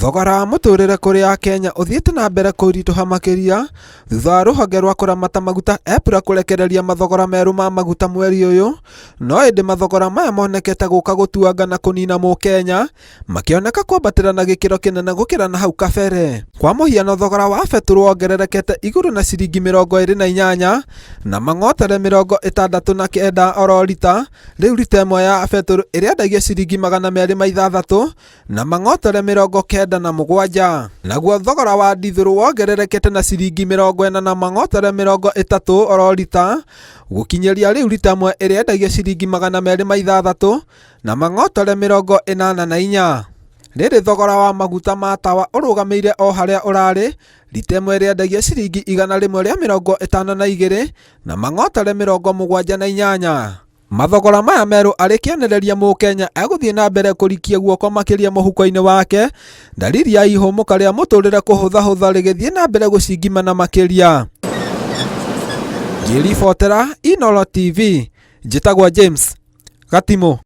Thogora wa mũtũrĩre kũrĩ akenya ũthiĩte na mbere kũritũha makĩria thutha wa rũhonge rwa kũramata maguta EPRA kũrekereria mathogora merũ ma maguta mweri ũyũ, no ĩndĩ mathogora maya monekete gũka gũtuanga na kũnina mũkenya makĩoneka kwambatĩra na gĩkĩro kĩnene gũkĩra na hau kabere. Kwa mũhiano thogora wa betũrũ wongererekete igũrũ na ciringi 28 na mang'otere 69 oro rita, rĩu rita ĩmwe ya betũrũ ĩrĩendagio ciringi 206 na mang'otore 97. Naguo thogora wa ndithũrũ wongererekete na ciringi 40 na mang'otore 30 oro rita, gũkinyĩria rĩu rita ĩmwe ĩrĩendagio ciringi 206 na mang'otore 84. Rĩrĩ thogora wa maguta ma tawa ũrũgamĩire o harĩa ũrarĩ, rita ĩmwe ĩrĩendagio ciringi 152 na mang'otore 78. Mathogora maya merũ arĩ kĩonereria mũkenya egũthiĩ na mbere kũrikia guoko makĩria mũhuko-inĩ wake, dalili ya ihũmũka rĩa mũtũrĩre kũhũthahũtha rĩgĩthiĩ na mbere gũcingimana makĩria. Ngĩribotera Inooro TV, njĩtagwo James Gatimũ.